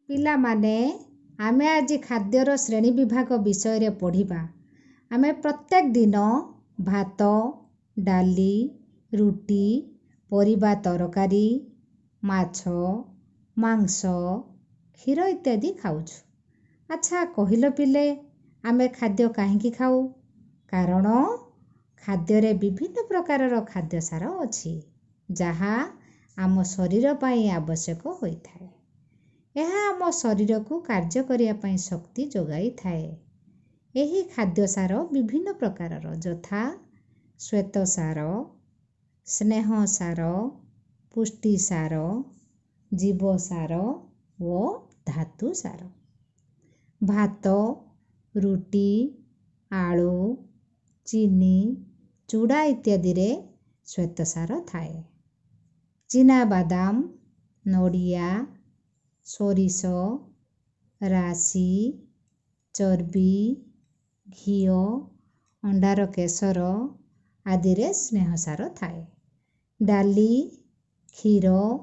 ପିଲାମାନେ, ଆମେ ଆଜି ଖାଦ୍ୟର ଶ୍ରେଣୀ ବିଭାଗ ବିଷୟରେ ପଢ଼ିବା। ଆମେ ପ୍ରତ୍ୟେକ ଦିନ ଭାତ, ଡାଲି, ରୁଟି, ପରିବା ତରକାରୀ, ମାଛ, ମାଂସ, କ୍ଷୀର ଇତ୍ୟାଦି ଖାଉଛୁ। ଆଚ୍ଛା କହିଲ ପିଲେ, ଆମେ ଖାଦ୍ୟ କାହିଁକି ଖାଉ? କାରଣ ଖାଦ୍ୟରେ ବିଭିନ୍ନ ପ୍ରକାରର ଖାଦ୍ୟସାର ଅଛି, ଯାହା ଆମ ଶରୀର ପାଇଁ ଆବଶ୍ୟକ ହୋଇଥାଏ। ଏହା ଆମ ଶରୀରକୁ କାର୍ଯ୍ୟ କରିବା ପାଇଁ ଶକ୍ତି ଯୋଗାଇଥାଏ। ଏହି ଖାଦ୍ୟସାର ବିଭିନ୍ନ ପ୍ରକାରର, ଯଥା ଶ୍ୱେତସାର, ସ୍ନେହସାର, ପୁଷ୍ଟିସାର, ଜୀବସାର ଓ ଧାତୁସାର। ଭାତ, ରୁଟି, ଆଳୁ, ଚିନି, ଚୁଡ଼ା ଇତ୍ୟାଦିରେ ଶ୍ୱେତସାର ଥାଏ। ଚିନାବାଦାମ, ନଡ଼ିଆ, ସୋରିଷ, ରାଶି, ଚର୍ବି, ଘିଅ, ଅଣ୍ଡାର କେଶର ଆଦିରେ ସ୍ନେହସାର ଥାଏ। ଡାଲି, କ୍ଷୀର,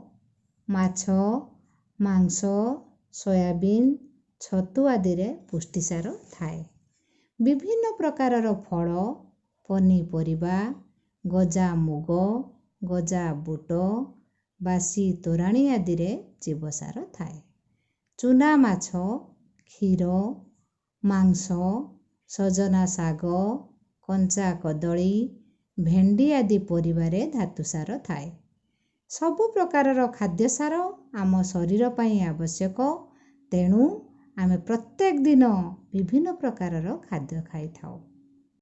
ମାଛ, ମାଂସ, ସୋୟାବିନ୍, ଛତୁ ଆଦିରେ ପୁଷ୍ଟିସାର ଥାଏ। ବିଭିନ୍ନ ପ୍ରକାରର ଫଳ, ପନିପରିବା, ଗଜା ମୁଗ, ଗଜା ବୁଟ, ବାସି ତୋରାଣି ଆଦିରେ ଜୀବସାର ଥାଏ। ଚୁନା ମାଛ, କ୍ଷୀର, ମାଂସ, ସଜନା ଶାଗ, କଞ୍ଚା କଦଳୀ, ଭେଣ୍ଡି ଆଦି ପରିବାରେ ଧାତୁସାର ଥାଏ। ସବୁ ପ୍ରକାରର ଖାଦ୍ୟସାର ଆମ ଶରୀର ପାଇଁ ଆବଶ୍ୟକ। ତେଣୁ ଆମେ ପ୍ରତ୍ୟେକ ଦିନ ବିଭିନ୍ନ ପ୍ରକାରର ଖାଦ୍ୟ ଖାଇଥାଉ।